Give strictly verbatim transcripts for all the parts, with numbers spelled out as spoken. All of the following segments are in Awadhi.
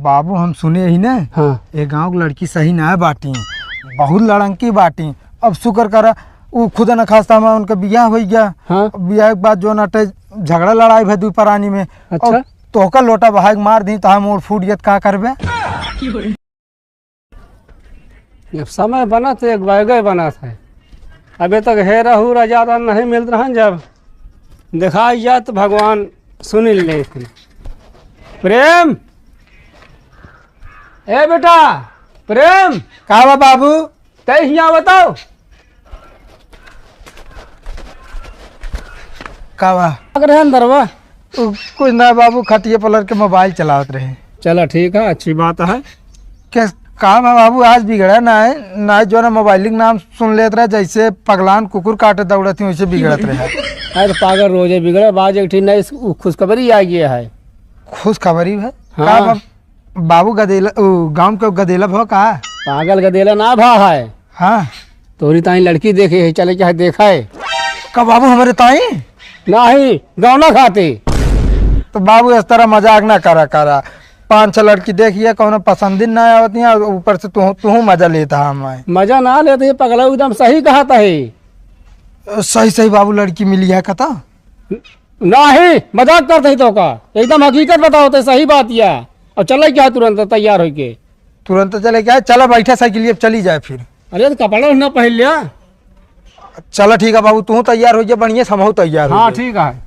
बाबू, हम सुने ही ना, हाँ। ये गाँव की लड़की सही ना बाटी, बहुत लड़ंकी बाटी। अब शुक्र करा, उ खुद न खास्ता में उनका बियाह होइ गया। हाँ। अब बियाह के बाद जो नटे झगड़ा लड़ाई भई दुई परानी में। अच्छा। और तोहका लोटा बहाई के मार दी, तो हम मोड़ फूट गया, तो का करबे? जब समय बनत है, एक बैगे बनत है। अबे तक हेरा हूरा ज्यादा नहीं मिलत रहन, जब देखाई जात भगवान सुन लेथिन। प्रेम, ए बेटा, प्रेम। का बा बाबू? तै हियाँ बताओ। का बा? का करे अंदर बा? उ, कुछ ना बाबू, खटिए पलट के मोबाइल चलावत रहे। चला ठीक है, अच्छी बात है। के काम है बाबू, आज बिगड़ा ना है, ना जो ना मोबाइल के नाम सुन लेत रहे, जैसे पगलान कुकुर काटे दौड़त ही, वैसे बिगड़त रहे। अरे तो पागल रोजे बिगड़े, बाज एक ठे नई स-, उ खुशखबरी आ गया है। खुशखबरी है? हाँ। का बा-, बाबू गदेला, उ, गाँव के गदेला भा का? पागल गदेला ना भा है। हाँ। तोरी ताई लड़की देखे है, चले क्या है देखा है? का बाबू हमरे ताई? नहीं, गौना खाते। तो बाबू इस तरह मजाक ना करा करा। पाँच छह लड़की देखिए, कौनो पसंद ही ना आवत है, और ऊपर से तू, तू मजा लेता है हमारे। मजा ना लेते, ये पगला एकदम सही कहत है। सही, सही बाबू, लड़की मिली है कता? नहीं, मजाक करते ही तो का, एकदम हकीकत बताओ तो सही बात या। और चले क्या तुरंत तैयार होके? तुरंत चले क्या? चला बैठा साइकिल, अब चली जाए फिर। अरे तो कपड़ा ना पहन लिया। चला ठीक है बाबू, तू तैयार हो जा, बढ़िया से हमहू तैयार हो हाँ, जाए। ठीक है।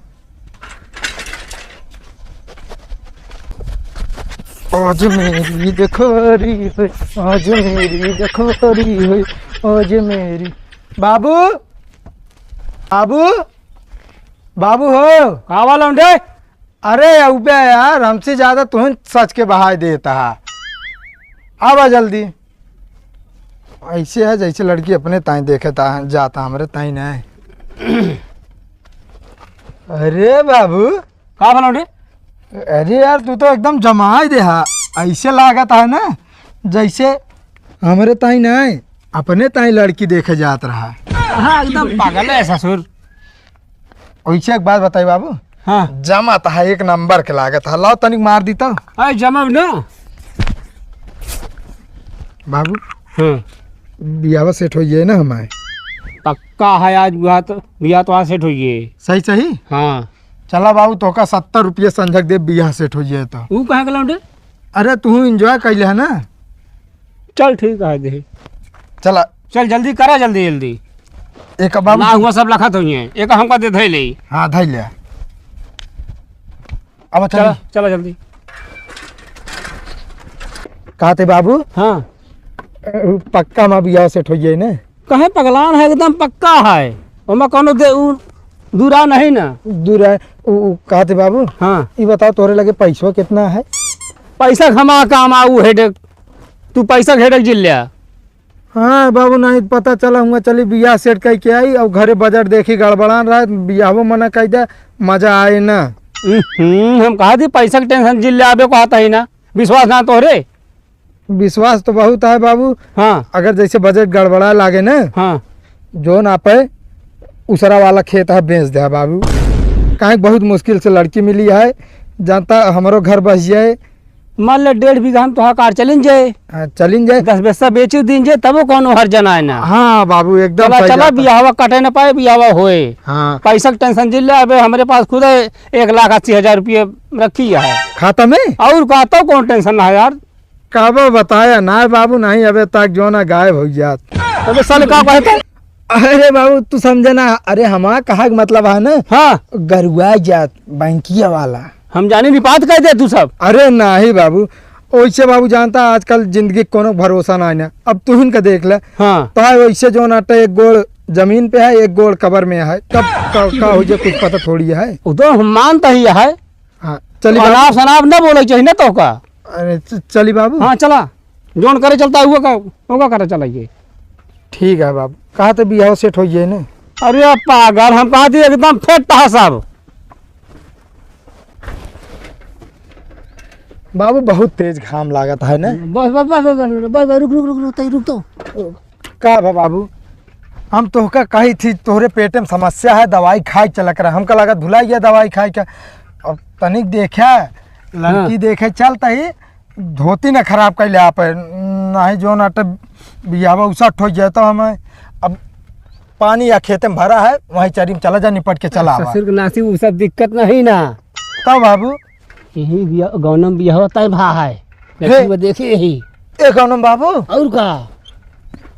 आज मेरी दखोरी है, आज मेरी दखोरी है, आज मेरी। बाबू, बाबू, बाबू हो। का बा लौंडे? अरे अउबे यार, हमसे ज्यादा तुहन सच के बहाय देता है। आवा जल्दी। ऐसे है जैसे लड़की अपने ताई देखे ता, जाता हमरे ताई नहीं। अरे बाबू। का बा लौंडे? अरे यार, तू तो एकदम जमाई दे हा। ऐसे लागत है ना जैसे हमरे ताई नहीं, अपने ताई लड़की देखे जात रहा। हाँ, एकदम पागल है ससुर। वैसे एक बात बताई बाबू। हाँ। जमा तो है, एक नंबर के लागत है, लाओ तनिक मार दी तो। अरे जमा ना। बाबू। हाँ। बियाह सेट हो गया ना हमारे। पक्का है, आज बियाह तो, बियाह तो आज सेट हो गया। सही सही। हाँ। चला बाबू, तोका सत्तर रुपये संझक दे, बियाह सेट हो जाए तो। ऊ कहाँ के लौंडे? अरे तू enjoy कैले है ना। चल ठीक है, दे। चला। चल जल्दी करा, जल्दी जल्दी। एक बाबू ना तू हुआ, सब लखत होइए, एक हमका दे धै ले। हाँ, धै ले। अब चल। चला, चला जल्दी। कहते बाबू? हाँ। अ, पक्का मा बियाह सेट हो जाए ना। कहे पगलान है, एकदम पक्का है। ओमा कौनो दे-, उ, दूरा नहीं ना। दूरा, उ, उ, कहते बाबू? हाँ। ई बताओ, तोरे लगे पैसवा कितना है? पैसा खमा काम आऊ हेडेक, तू पैसा हेडेक जिल लिया। हाँ बाबू, नहीं पता चला हुआ, चली बियाह सेट कई के आई और घरे बजट देखी गड़बड़ान रहा, बियाहवो मना कई दे, मजा आए ना। हम्म, हम कहा थी पैसा के tension जिल ले आबे को आता ही ना, विश्वास ना तोहरे। विश्वास तो बहुत है बाबू। हाँ। अगर जैसे बजट गड़बड़ा लागे ना, हाँ। जोन आपे उसरा वाला खेत है, बेच दे बाबू। काहे बहुत मुश्किल से लड़की मिली है, जानता हमरो घर बस जाए। मान ले डेढ़ बीघा हम तोहार कार चलिन जाए। हाँ, चलिन जाए। दस बिस्सा बेची दिन जाए, तबो कौनो हर्जा ना है ना। हाँ बाबू, एकदम चला, सही चला, बात है। बियाहवा कटे ना पाए, बियाहवा होए। हाँ। पैसा के tension जिल ले, अबे हमरे पास खुद है एक लाख अस्सी हजार रुपये रखी है। खाता में? और का तो कौन tension ना है यार। काबा बताया ना बाबू, नहीं अबे तक जो ना गायब हो जात। अबे साले का कहता? अरे बाबू तू समझे ना, अरे हमारा कहा के मतलब है ना, हाँ। गरुआ जात बैंकिया वाला। हम जाने नहीं बात कह दे तू सब। अरे नहीं बाबू, ओइसे बाबू जानता आजकल जिंदगी कोनो भरोसा ना है ना। अब तू इनका देख ले। हाँ। तो है वैसे जो ना तो एक गोड़ जमीन पे है, एक गोड़ कबर में है। कब का, का हो जाए कुछ पता थोड़ी है। वो तो हम मानता ही है। हाँ, चली बाबू। अनाप शनाप ना बोले चाहिए ना तो का। अरे च-, चली बाबू। हाँ, चला। जोन करे चलता है, वो का, वो का करे चला ये। ठीक है बाबू। कहा तो बियाह सेट हो गया ना। अरे पागल, हम कहा थी एकदम फिट है सब। बाबू, बहुत तेज घाम लागत है ना। बस, बस, बस, रुक, रुक, रुक, रुक, रुक तो। का बा बाबू, हम तोहका कही थी, तोहरे पेटे में समस्या है, दवाई खाए चला कर। हमका लागत भुला गया दवाई खाए का। अब तनिक देखा, लड़की हाँ। देखे चलता ही, धोती ना खराब कइले आप, नहीं जौन अटे बियाहवा उसट होइ जाए तो हम अब पानी या खेते में भरा है, वहीं चरी में चला जा, निपट के चला आवा। ससुर के नासी, उ सब दिक्कत नहीं ना। तब बाबू? यही बिया-, गौनम बियाह तय भा है। हे। लड़की वो देखे यही। ए गौनम बाबू? और का?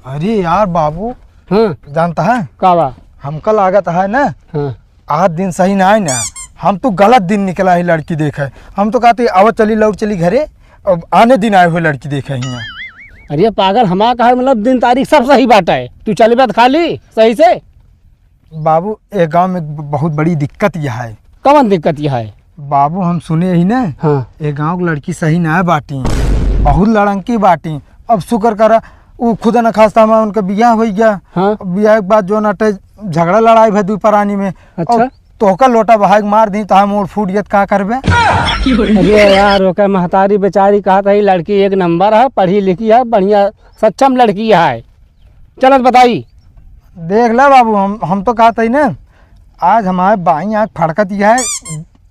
अरे यार बाबू, हाँ। जानता है? का बा? हमका लागत है ना, हाँ। आज दिन सही ना आए ना, हम तो गलत दिन निकला है लड़की देखे। हम तो कहते अब चली, लौट चली घरे, अब आने दिन आए हुए लड़की देखे हियाँ। अरे पागल, हमार कहा मतलब दिन तारीख सब सही बाटे, तू चलबे त खाली सही से। बाबू, ए गाँव में ब-, बहुत बड़ी दिक्कत यह है। कवन दिक्कत यह है? बाबू, हम सुने ही ना, हाँ। ए गाँव के लड़की सही ना बाटी, बहुत लड़ंकी बाटी। अब शुक्र करा, उ खुदा न खास्ता में उनका बियाह होइ गया। हाँ। बियाह के बाद जौन अटे झगड़ा लड़ाई भई दुइ परानी में। अच्छा। और तोहका लोटा बहाई के मार दी, तो हम मोर फूट गया, त का करबे? अरे यार, ओकर महतारी बेचारी कहत है, लड़की एक नंबर है, पढ़ी लिखी है, बढ़िया सक्षम लड़की है। चलत बताई। देख ले बाबू, हम, हम तो कहत ही ना, आज हमारे बाई आँख फड़कत ही है,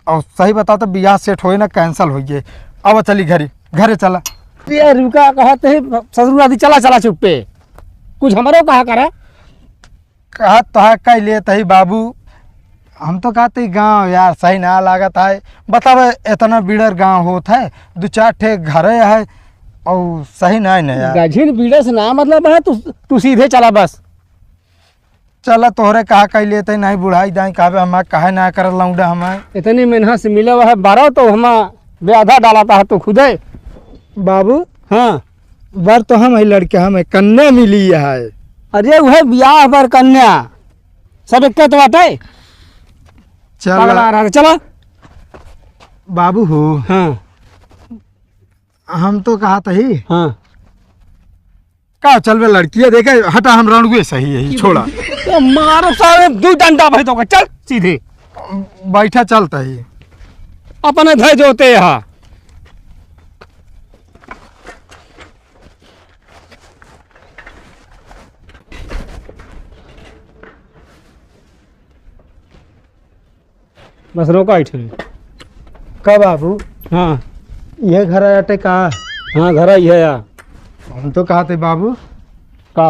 और सही बताओ तो बियाह सेट होए ना, cancel होइ गए। अब चली घरी, घरे चला। ये रुका, कहत ही ससुर आदि, चला, चला चुप्पे, कुछ हमरो कहा करा। कहत तो है, कह लेत ही बाबू, हम तो कहत ही गाँव यार सही ना लागत है। बतावे, इतना बिड़र गाँव होत है, दो चार ठे घरे है, और सही ना है ना यार। गझिन बिड़र से ना मतलब है, तू, तू सीधे चला बस। चला, तोहरे कहा कह लेत ही, नहीं बुढ़ाई दाई कहबे, हम काहे ना करत लौंडा हम। इतनी मेहनत से मिले हुआ है बारह, तो हम ब्याधा डालत है तू खुदे। बाबू, हाँ। बर तो हम ही लड़के, हम ही कन्या मिली है। अरे वह बियाह बर कन्या, सब एक तो बाटे। चला। पगला रहा है, चला। बाबू हो। हाँ। हम तो कहत ही। हाँ। का चलबे लड़किया देखे, हटा, हम रणुए सही है, छोड़ा। तो मारो सारे दो डंडा भाई तो का, चल सीधे। बैठा, चलत ही। अपने धै जोते यहाँ। बस रोका इठे। का बाबू? हाँ। ये घर आटे का? हाँ, घर आई है यार। हम तो कहत ही बाबू। का?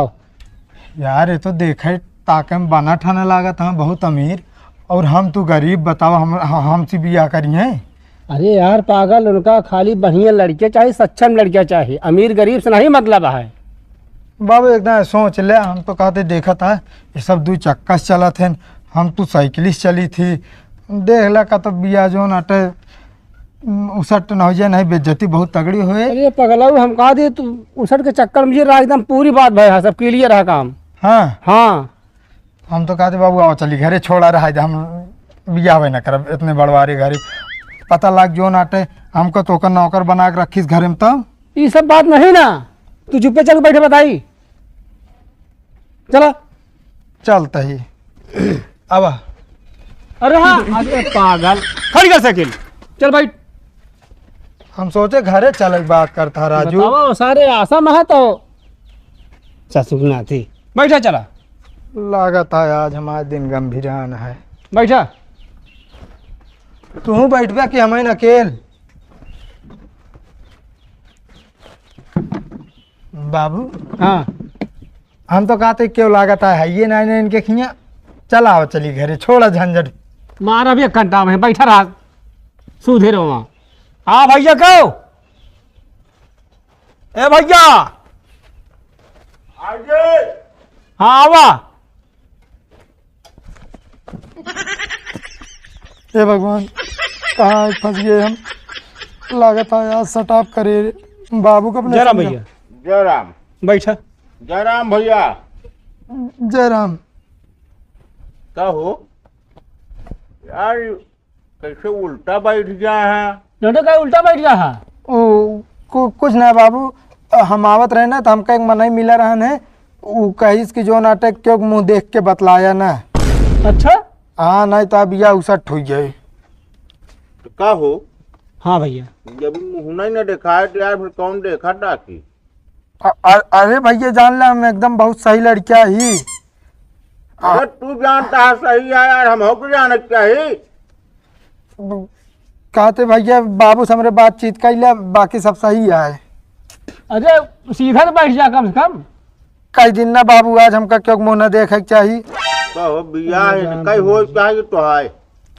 यार, ये तो देखे ताके में बना ठाने लागत है बहुत अमीर, और हम तू गरीब, बतावा हम, ह-, हमसे बियाह करिहैं? अरे यार पागल, उनका खाली बढ़िया लड़के चाही, सक्षम लड़के चाही, अमीर गरीब से नहीं मतलब है। बाबू एकदम सोच ले, हम तो कहत ही देखत है, ये सब दुइ चक्का से चलत हैं, हम तू साइकिल से चली थी, देख ले का तो बियाह जौन अटे, उसट न होइ जाए, नहीं बेइज्जती बहुत तगड़ी होए। अरे पगलाऊ, हम कहा दे तू उसट के चक्कर में ये रहा, एकदम पूरी बात भाई, हाँ, सब clear है काम। हाँ। हाँ। हम तो कहत ही बाबू आओ चली घरे, छोड़ा रहा है, हम बियाह ना करब इतने बड़वारे घरे। पता लाग जौन अटे, हमको तोकर नौकर बना के रखिस घरे में तो। ई सब बात नहीं ना, तू चुप्पे चल बैठे बताई। चला। चलत ही। अब। अरे हाँ, अरे पागल। खड़ी कर साइकिल। चल बैठ। हम सोचे घरे चले के बात करत है राजू। बतावा, सारे आसा में है तो। ससुर नाती। बैठा चला। लागत है आज हमारा दिन गंभीरान है। बैठा। तू बैठबे कि हमें अकेल? बाबू। हाँ। हम तो कहत ही क्यों लागत है, है ये नहीं, नहीं इनके खिया। चला आओ, चली घरे, छोड़ा झंझट। मार अभी एक घंटा में बैठा रहा, सूधे रहो वहाँ। हाँ भैया, कहो। ए भैया। हाँ, आवा। ए भगवान, कहाँ फंस गए हम? लागत है यार, सटाप करे बाबू को अपने जय राम समझा। भैया। जय राम। बैठा। जय राम भैया। जय राम। का हो यार, कैसे उल्टा बैठ गया है? नोटो का उल्टा बैठ गया है? ओ, कु-, कुछ ना बाबू, हम आवत रहे ना, तो हमका एक मनई मिला रहन है, उ कहिस कि जौन अटे क्यों मुँह देख के बतलाया ना। अच्छा? हाँ, नहीं तो अब या उसट हुई जाए। तो का हो? हाँ भैया। जब मुँह नहीं ना दिखाए तो यार फिर कौन देखा डाकी? अ-, अ-, अरे भैया जान ले, हम एकदम बहुत सही लड़किया ही। अरे तू जानता है सही है यार, हम हो के जाने के चाही। ब-, कहते भैया, बाबू से हमरे बातचीत कइले, बाकी सब सही है। अरे, सीधा तो बैठ जा कम से कम। कई दिन ना बाबू, आज हमका क्यों मुँह न देखे के चाही। का हो, बियाह है, कई हो चाही तो है।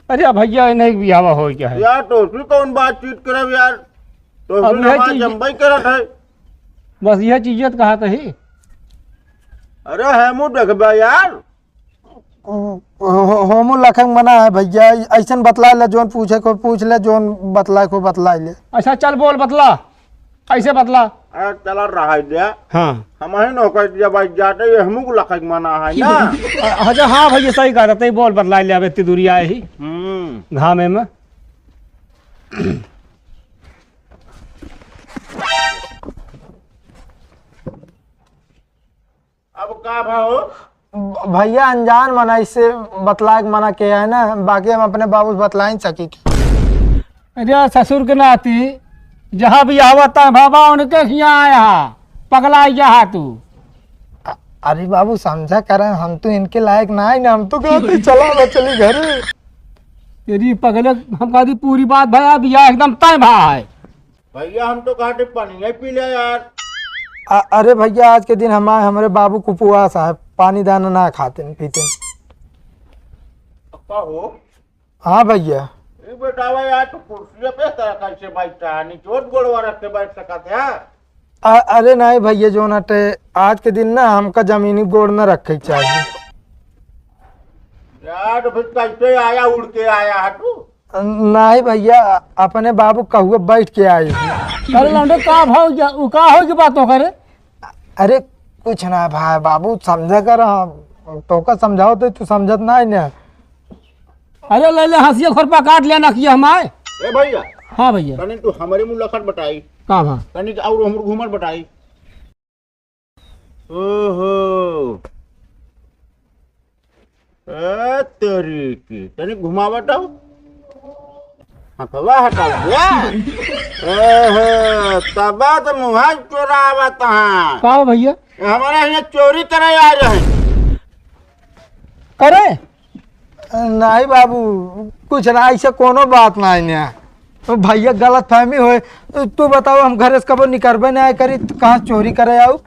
अरे भैया, इन्हें बियाह हो क्या है? यार, तो उसमें कौन बातचीत करब यार? तो अब उसमें यह हमार चीज जम्बई करत है। बस यह चीज तो कहा तो ही। अरे, हमू देखबे यार। हो-, हो-, होमू लखक मना है भैया, ऐसन बतलाए ले, जोन पूछे को पूछ ले, जोन बतलाए को बतलाए ले। अच्छा, चल बोल, बतला, कैसे बतला? अरे, चला रहा है दे। हाँ। हम ही नौकर जब आज जाते, ये हमू को लखक मना है ना। अच्छा, हाँ भैया, सही कहा था, तई बोल, बतलाए ले, अब इतनी दूरी आए ही। हम्म। घामे में। अब का भाव? भ-, भैया अनजान मना, इससे बतलाए के मना किया है ना, बाकी हम अपने बाबू से बतला ही सकी। अरे ससुर के नाती, जहाँ भी आवत है बाबा, उनके हियाँ आया हा, पगला आया हा तू। अ-, अरे बाबू, समझा करें, हम तो इनके लायक ना है ना, हम तो कहते चला बा, चली घरे। तेरी पगले, हम कहती पूरी बात भया, बियाह एकदम तय भा है। भैया, हम तो कहते पानी नहीं पी ले यार। अ-, अरे भैया, आज के दिन हमारे, हमरे बाबू को उपवास है, पानी दाना ना खाते न पीते न। पप्पा हो? हाँ भैया। ये बेटावा यार, तो कुर्सी पे इस तरह कैसे बैठता है? निचोट गोड़वा रख के बैठ सकत है? अ-, अरे नहीं भैया, जो ना टे, आज के दिन ना हमका जमीनी गोड़ न रखे के चाहिए। यार, तो फिर कैसे आया, उड़ के आया है तू? नहीं भैया, अपने बाबू कहुए बैठ के आई। अरे लौंडे, का भाव जा-, उ का हो के बात हो करे? अरे कुछ ना भाई, बाबू समझा कर, हम तोका समझाओ तो तू समझत नहीं ना। अरे ले ले हंसिया खुरपा काट लेना कि हम आए। ए भैया। हाँ भैया। तनी तू हमारे मुलाकात बताई। का भा? तनी और हम घूमर बताई। ओहो। ए, तेरी की, तनी घुमावत हो। हथवा हटाओ, या? ओहो, तबा तो मुहा चोरावत हाँ। का हो भैया? हमारे यहाँ चोरी करे आ रहे हैं। करे? नहीं बाबू, कुछ ना, ऐसे कोनो बात नहीं है। तो भैया गलत फहमी होए। तू बताओ, हम घरे से कबो निकरबे नहीं करी, तो कहाँ चोरी करे आऊ?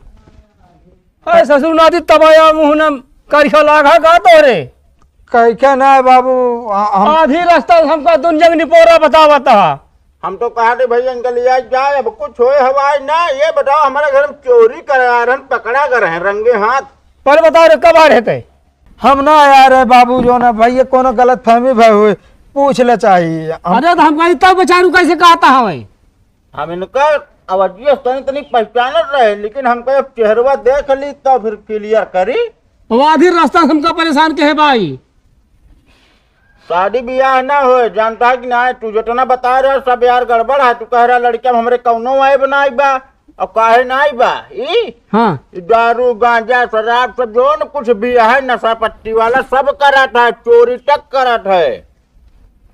अरे ससुर नाती तबाया मुँह न करिया लागा का तोरे? कइके ना बाबू, ह-, हम आधी रास्ता से हमका दुनिया के निपोरा बतावत हा। हम तो कहा थे भैया इनका ले जाए जाए, अब कुछ होए हवाई ना। ये बताओ हमारे घर में चोरी करे आ रहे हैं, पकड़ा गए हैं रंगे हाथ। पर बताओ रे कब आ रहे थे? हम ना आ रहे बाबू, जो ना भैया कोनो गलत फहमी भय हुए, पूछ ले चाहिए। हम अरे तो हम कही तब बेचारू कैसे कहता हवे? हम इनका आवाजिया तनी तनी पहचानत रहे, लेकिन हमका जब चेहरवा देख ली तो फिर clear करी। वो आधी रास्ता से हमका परेशान के है भाई। शादी बियाह ना होए, जानता है कि ना? तू जितना बता रहा सब यार गड़बड़ है। तू कह रहा लड़किया में हमरे कौनो वाइब ना आई बा, और काहे ना आई बा? ई हाँ। ई दारू, गांजा, शराब सब जो न कुछ भी है नशा पत्ती वाला सब करत है, चोरी तक करत है।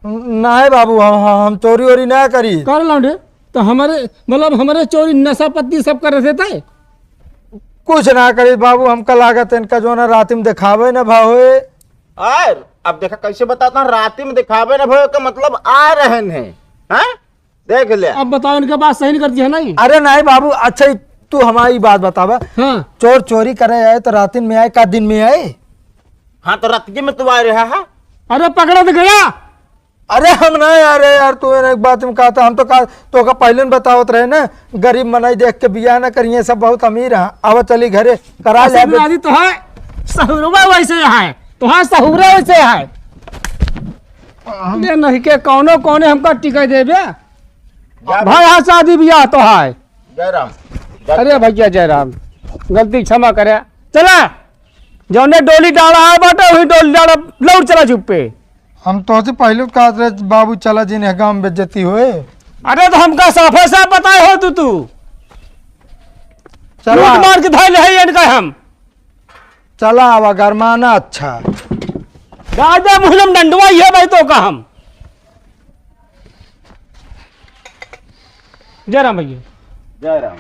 नहीं बाबू, हम, हम, हम चोरी वोरी ना करी। कर लौंडे, तो हमारे, मतलब, हमारे चोरी, नशा पत्ती सब कर रहे थे? कुछ ना करी बाबू, हमका लागत इनका जो ना रात में दिखावे ना भावे। और अब देखा कैसे बताता हूँ, रात में दिखावे ना भावे का मतलब आ रहे हैं, हैं? देख ले। अब बताओ, इनके बात सही नहीं करती है नहीं? अरे नहीं बाबू, अच्छा ही तू हमारी बात बतावा। हाँ। चोर चोरी करे आए तो रात में आए का दिन में आए? हाँ, तो रात में तो आ रहा है। अरे पकड़ा तो गया। अरे हम ना यार, यार तू एक बात में कहा था, हम तो कहा, तो का पहले न बतावत रहे ना, गरीब मनई देख के बियाह ना करिए, सब बहुत अमीर हैं। आवा चली घरे, करा ले असल में बे। आदि तो है, सहुरवा वैसे है, तो हाँ सहुरा वैसे है। हम ये नहीं के कौनो कोने हमका टिका देबे। जा भाई हाँ शादी बियाह तो है। जय राम। अरे भैया जय राम, गलती क्षमा करे। चला, जौने डोली डाला है बाटे, वही डोली डाला, लौट चला चुप्पे। हम तोहसे पहिले कहत रहे, बाबू चला जिन है गाँव में बेइज्जती होए। अरे तो हमका साफे साफ बताए हो तू, तू। चला। लूट मार के धइले है इनका हम। चला आवा गरमाना अच्छा। दादा मुहलम डंडवा ये भाई तो का हम। जय राम भैया। जय राम।